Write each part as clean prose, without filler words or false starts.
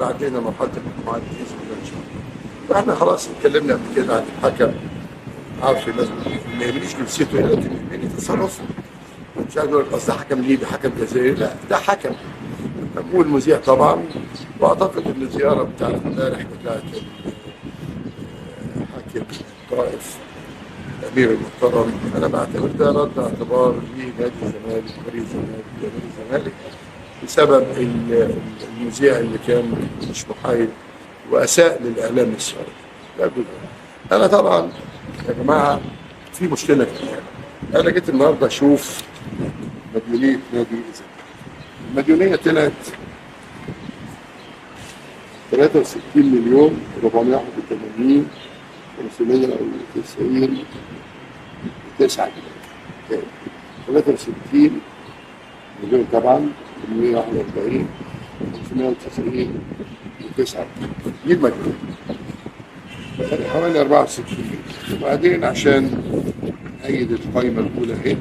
عدينا مرحلة المجموعات باذن الله ان شاء الله. فاحنا خلاص اتكلمنا قبل كده عن الحكم، عارف الناس ما يهمنيش جنسيته دلوقتي، يهمني تصرفه. مش عايز اقول لك اصل حكم ليبي حكم جزائري، لا ده حكم والمذيع طبعا. واعتقد ان الزيارة بتاعت امبارح بتاعت حاكم الطائف الامير المحترم، انا بعتبر ده رد اعتبار لنادي الزمالك وفريق الزمالك وجماهير الزمالك بسبب المذيع اللي كان مش محايد واساء للاعلام السعودي. ده جزء. انا طبعا يا جماعة في مشكلة كبيرة. انا جيت النهارده اشوف مديونية نادي الزمالك. المديونيه طلعت 63 مليون 481 590 9 جنيه. 63 مليون طبعا 841 590 9 دي المديونيه. يعني حوالي 64 مليون. وبعدين عشان أيد القائمة الأولى أهي،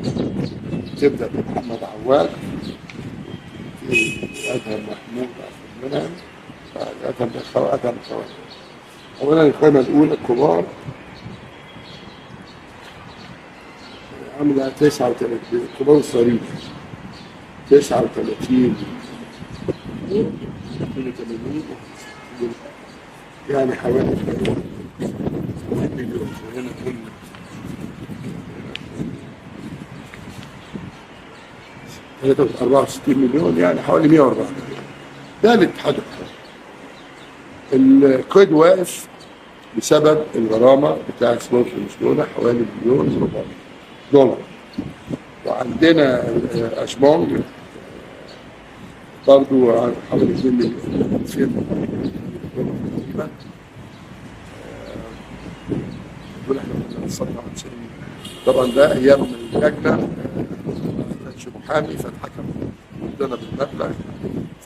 تبدأ بمحمد عواد، أدهم محمود عبد المنعم، أدهم أدهم خوات. أولا القائمة الأولى الكبار عاملة 39، الكبار الصغيرين 39 82، يعني حوالي 2 مليون. وهنا قلنا 64 مليون، يعني حوالي 104 مليون. ده الاتحاد الكورة. القيد واقف بسبب الغرامة بتاعت سبورت لشبونه حوالي مليون و400 دولار. وعندنا اشبونج برضه حوالي 2 مليون 2 دولار تقريبا. دول احنا كنا 97. طبعا ده ايام اللجنة ما كانش محامي فاتحكم ضدنا بالمبلغ،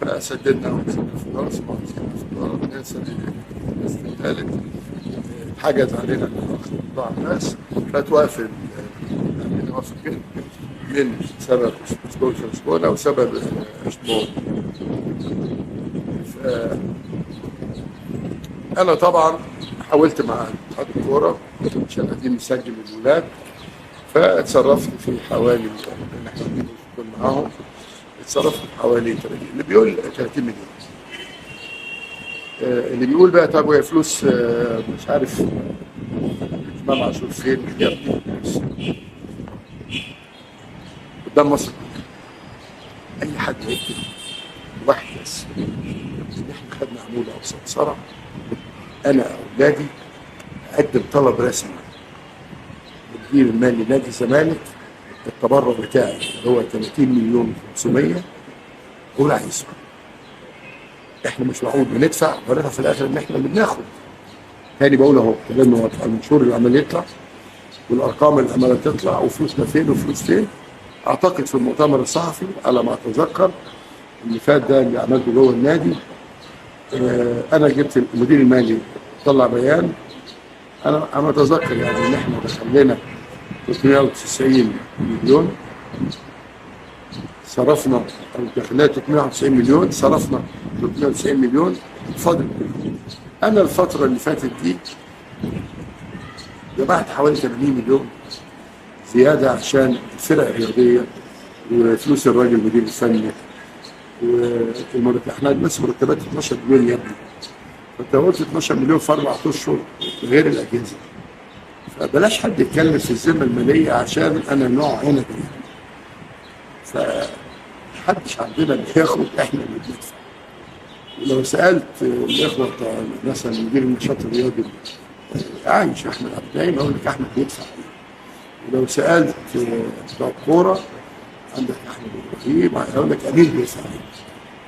فسددنا 50,000 دولار 97,000 دولار. الناس الثالث اتحجز علينا قطاع الناس، فتوقف من سبب سبورت لشبونه وسبب اشبون. انا طبعا حاولت مع اتحاد الكورة عشان قاعدين نسجل الولاد، فاتصرفت في حوالي، ان احنا نكون معاهم، اتصرفت في حوالي 30، اللي بيقول 30 مليون، اللي بيقول بقى طب وهي فلوس مش عارف امام عاشور فين يا ابني، قدام مصر اي حد هيكتب واحد بس ان احنا خدنا عمولة او سمسره، انا اولادي اقدم طلب رسمي للمدير المالي نادي الزمالك، التبرع بتاعي اللي هو 30 مليون 500 هو عايزه. احنا مش معقول بندفع وندفع في الاخر ان احنا اللي بناخد. تاني بقول اهو، لانه المنشور اللي عمال يطلع والارقام اللي عماله تطلع وفلوسنا فين وفلوس فين. اعتقد في المؤتمر الصحفي على ما اتذكر اللي فات ده اللي عملته جوه النادي، انا جبت المدير المالي طلع بيان، انا اتذكر يعني ان احنا دخلنا 390 مليون، صرفنا او دخلنا 391 مليون، صرفنا 390 مليون فاضل. انا الفترة اللي فاتت دي جمعت حوالي 80 مليون زيادة عشان الفرق الرياضية وفلوس الراجل المدير الفني والمرتب. احنا بس مرتبات 12 مليون يا ابني، فانت قلت 12 مليون في 4 اشهر غير الاجهزة. فبلاش حد يتكلم في الذمة المالية عشان انا نوع هنا فمحدش عندنا بياخد، احنا اللي بندفع. ولو سالت الاخوة بتوع مثلا مدير النشاط الرياضي عايش احمد عبد الدايم اقول لك احمد بيدفع ايه. ولو سالت بتوع الكورة عندك احمد ابراهيم هيقول لك امير بيدفع ايه.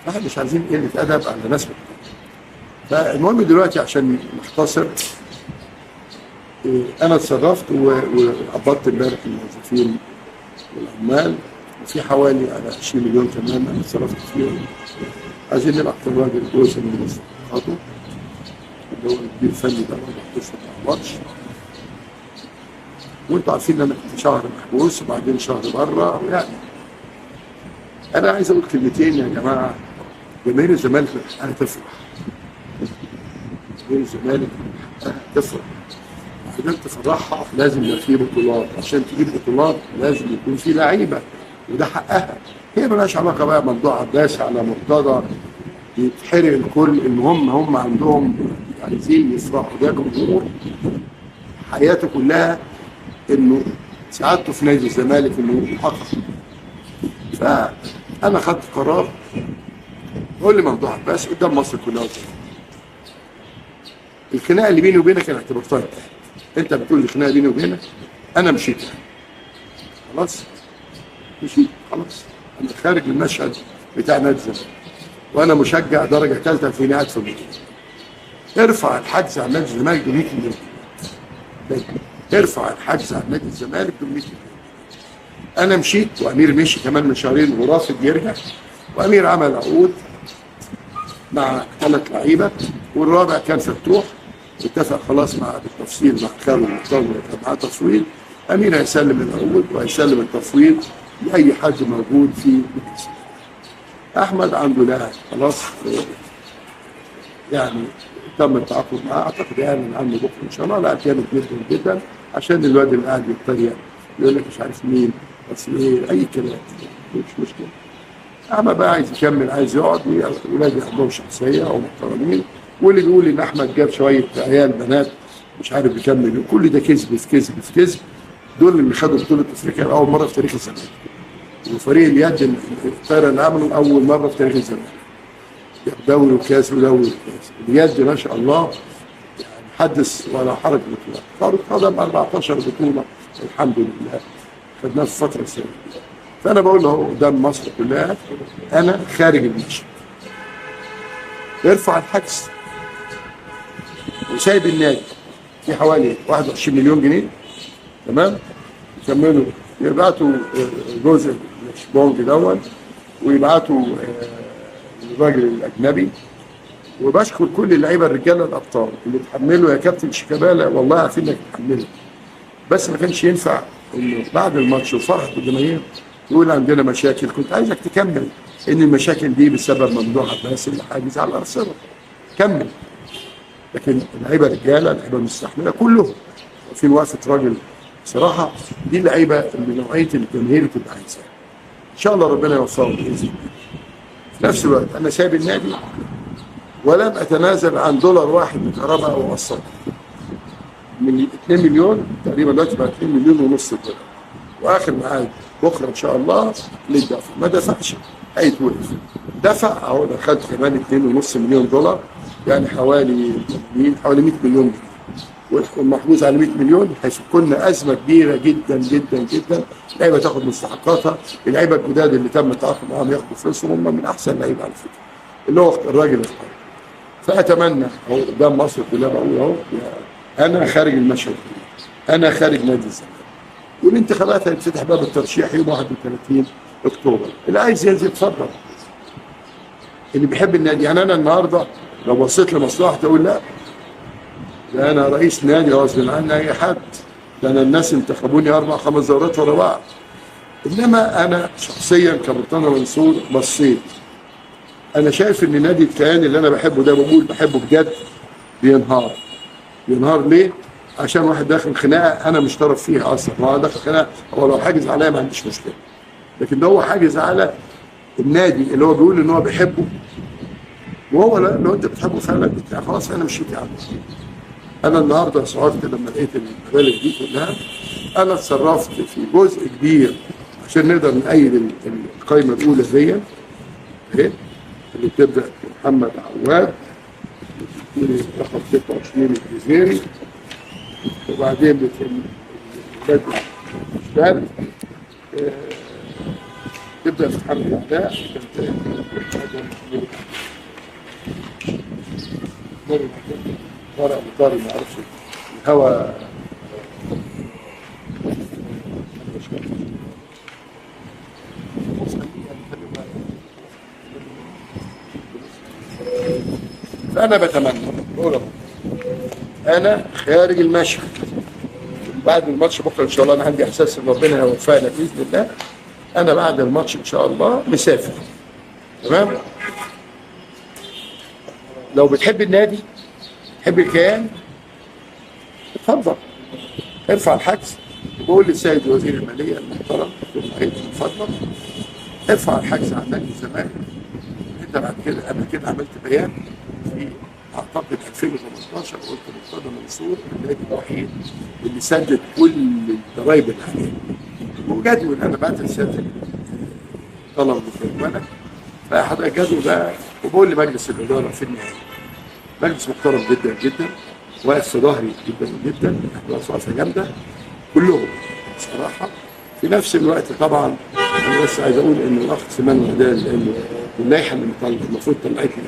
فاحنا مش عايزين قلة ادب على ناس. فالمهم دلوقتي عشان نختصر، انا اتصرفت وقبضت امبارح الموظفين والعمال، وفي حوالي على 20 مليون كمان انا اتصرفت فيهم. عايزين نبعت للراجل جزء من مستحقاته اللي هو المدير الفني ده 4 اشهر ما قبضش. وانتوا عارفين ان انا كنت شهر محبوس وبعدين شهر بره. يعني انا عايز اقول كلمتين يا جماعة، جماهير الزمالك هتفرح. جماهير الزمالك تفرح، عشان تفرحها لازم يبقى فيه بطولات، عشان تجيب بطولات لازم يكون فيه لعيبة، وده حقها. هي مالهاش علاقة بقى ممدوح عباس على مرتضى، يتحرق الكل. المهم هم عندهم عايزين يفرحوا. ده جمهور حياته كلها انه سعادته في نادي الزمالك انه يحقق. فانا خدت قرار، قول لي ممدوح عباس قدام مصر كلها، الخناقة اللي بيني وبينك انا اعتبرتها انتهت. انت بتقول الخناقة بيني وبينك، انا مشيت خلاص، مشيت خلاص، انا خارج المشهد بتاع نادي الزمالك، وانا مشجع درجه ثالثة في نهاية في البطولة. ارفع الحجز عن نادي الزمالك ب 100 مليون جنيه. ارفع الحجز عن نادي الزمالك ب 100 مليون. انا مشيت، وامير مشي كمان من شهرين ورافض يرجع، وامير عمل عقود مع 3 لعيبة، والرابع كان فتوح، اتفق خلاص مع بالتفصيل مع خالد المختار كان معاه تفويض. امير هيسلم العقود وهيسلم التفويض لاي حد موجود في مجلس. احمد عنده لاعب خلاص يعني تم التعاقد معاه، اعتقد يعلن عنه بكره ان شاء الله. لاعب جامد جدا جدا، عشان الواد اللي قاعد يتريق يقول لك مش عارف مين بس ايه، اي كلام مش مشكلة. احمد بقى عايز يكمل، عايز يقعد، ولادي عندهم شخصية ومحترمين. واللي بيقول ان احمد جاب شوية عيال بنات مش عارف يكمل، كل ده كذب في كذب في كذب. دول اللي خدوا بطوله افريقيا لاول مرة في تاريخ الزمالك، وفريق اليد الطايره اللي عمله اول مرة في تاريخ الزمالك، دوري وكاس ودوري وكاس. اليد ما شاء الله يعني حدث ولا حرج بطولات، كرة قدم 14 بطوله الحمد لله خدناها في فترة سنة. فانا بقول له قدام مصر كلها انا خارج المشهد، ارفع الحجز، وسايب النادي في حوالي 21 مليون جنيه، تمام؟ يكملوا يبعتوا جزء الشبونج دون، ويبعتوا الراجل الاجنبي. وبشكر كل اللعيبة الرجالة الابطال اللي اتحملوا يا كابتن شيكابالا، والله عارفين انك تحملوا، بس ما كانش ينفع انه بعد الماتش وفرحه الجماهير يقول عندنا مشاكل. كنت عايزك تكمل ان المشاكل دي بسبب ممدوح عباس اللي حاجز على الارصده، كمل. لكن اللعيبة رجاله، اللعيبة مستحمله كلهم في وقفه راجل. بصراحة دي اللعيبة اللي نوعية الجماهير تبقى عايزاها. ان شاء الله ربنا يوفقهم باذن الله. في نفس الوقت انا سايب النادي ولم اتنازل عن دولار واحد من كهرباء او قسط. من 2 مليون تقريبا دلوقتي بقى 2 مليون ونص دولار. واخر ميعاد بكره ان شاء الله للدفع، ما دفعش هيتوقف. دفع اهو، دخلت كمان 2.5 مليون دولار، يعني حوالي 100 مليون جنيه، والمحجوز على 100 مليون هيفكوا لنا ازمة كبيرة جدا جدا جدا. اللعيبة تاخد مستحقاتها، اللعيبة الجداد اللي تم التعاقد معاهم ياخدوا فلوسهم، هم من احسن لعيبة على فكرة، اللي هو الراجل الحر. فاتمنى اهو قدام مصر كلها بقول اهو، انا خارج المشهد، انا خارج نادي الزمالك. والانتخابات هيتفتح باب الترشيح يوم 31 اكتوبر، اللي عايز ينزل اتفضل. اللي بيحب النادي، يعني انا النهارده لو بصيت لمصلحتي اقول لا، ده انا رئيس نادي غصب عن اي حد، ده انا الناس انتخبوني 4 5 دورات ورا بعض. انما انا شخصيا كمرتضى منصور بصيت، انا شايف ان نادي الكيان اللي انا بحبه ده، بقول بحبه بجد، بينهار. بينهار ليه؟ عشان واحد داخل خناقه انا مش طرف فيها اصلا، هو داخل خناقه، هو لو حاجز عليا ما عنديش مشكلة، لكن ده هو حاجز على النادي اللي هو بيقول ان هو بيحبه، وهو لا، لو انت بتحبه فعلا خلاص انا مشيت يا عم. انا النهارده صعدت لما لقيت المبالغ دي كلها، انا اتصرفت في جزء كبير عشان نقدر نأيد القايمة الاولى دي اهي، اللي بتبدا بمحمد عواد رقم 26 الجزيري، وبعدين بتبدا تبدا محمد علاء، طارق ابو طارق، ما اعرفش الهوا فانا بتمنى انا خارج المشهد بعد الماتش بكره ان شاء الله. انا عندي احساس ان ربنا هيوفقنا باذن الله. انا بعد الماتش ان شاء الله مسافر، تمام؟ لو بتحب النادي، تحب الكيان، اتفضل ارفع الحجز. وبقول للسيد وزير المالية المحترم من فضلك ارفع الحجز عن نادي الزمالك. انت بعد كده قبل كده عملت بيان في اعتقد 2018، قلت مرتضى منصور النادي الوحيد اللي سدد كل الضرايب اللي عليه. وجدول انا بعت لسيادتك طلب مكونة، فحضرتك الجدول ده. وبقول لمجلس الادارة في النهاية، مجلس محترم جدا جدا، واقف في ظهري جدا جدا، احنا وقفه جامدة كلهم بصراحة. في نفس الوقت طبعا انا بس عايز اقول ان الاخ سليمان وهدان، لانه اللائحة اللي المفروض طلعت لي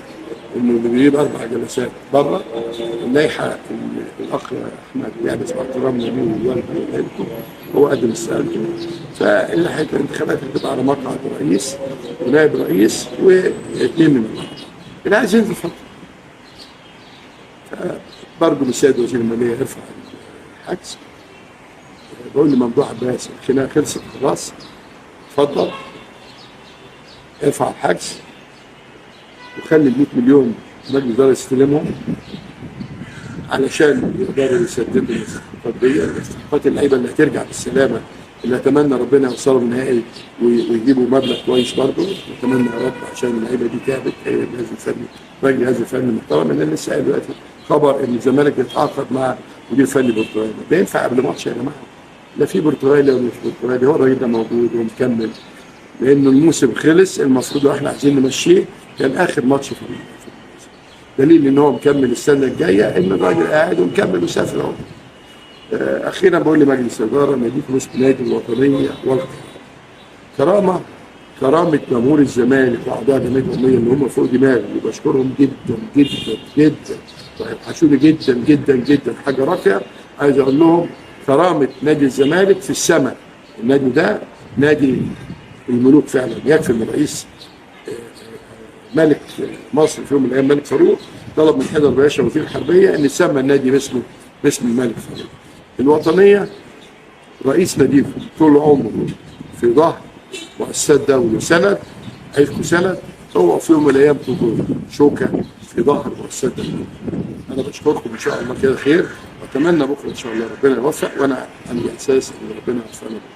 انه اللي بيجيب 4 جلسات بره اللائحة، الاخ احمد يعني مع احترامنا ليه ووالده وعيلته هو قدم استقالته. فاللائحه الانتخابات هتبقى على مقعد رئيس ونائب رئيس واثنين من الاعضاء اللي عايز ينزل اتفضل. برجو من السيد وزير المالية يرفع الحجز. بقول لممدوح عباس الخناقة خلصت خلاص، اتفضل ارفع الحجز وخلي ال 100 مليون مجلس الادارة يستلمهم علشان يقدروا يسددوا الاستحقاقات دي، الاستحقاقات اللعيبة اللي هترجع بالسلامة، اللي اتمنى ربنا يوصلهم النهائي ويجيبوا مبلغ كويس برضه، اتمنى يا رب عشان اللعيبة دي تعبت. الجهاز الفني، راجل الجهاز الفني المحترم، انا لسه قايل دلوقتي خبر ان الزمالك بيتعاقد مع مدير فني برتغالي، ده ينفع قبل ماتش يا جماعة؟ لا في برتغالي ولا مش برتغالي، هو الراجل ده موجود ومكمل، لانه الموسم خلص، المفروض لو احنا عايزين نمشيه كان اخر ماتش في الموسم. دليل ان هو مكمل السنة الجاية ان الراجل قاعد ومكمل وسافر اهو. اخيرا بقول لمجلس الادارة ناديكم اسم نادي الوطنية والكرامة. كرامة، كرامة جمهور الزمالك واعضاء الجمعية العمومية اللي هم فوق دماغي، وبشكرهم جدا جدا جدا وهيوحشوني جدا جدا جدا، حاجة راقية. عايز اقول لهم كرامة نادي الزمالك في السماء، النادي ده نادي الملوك فعلا. يكفي ان رئيس ملك مصر في يوم من الايام ملك فاروق طلب من حيدر باشا وزير الحربية ان يسمى النادي باسمه، باسم الملك فاروق. الوطنية رئيس ناديكم طول عمره في ظهر مؤسسات دولة سند، عايزكم سند، اوعوا في يوم من الايام تبقوا شوكه في ظهر مؤسسات دولة. انا بشكركم ان شاء الله كده خير، واتمنى بكره ان شاء الله ربنا يوفق، وانا عندي احساس ان ربنا يوفقنا بكره.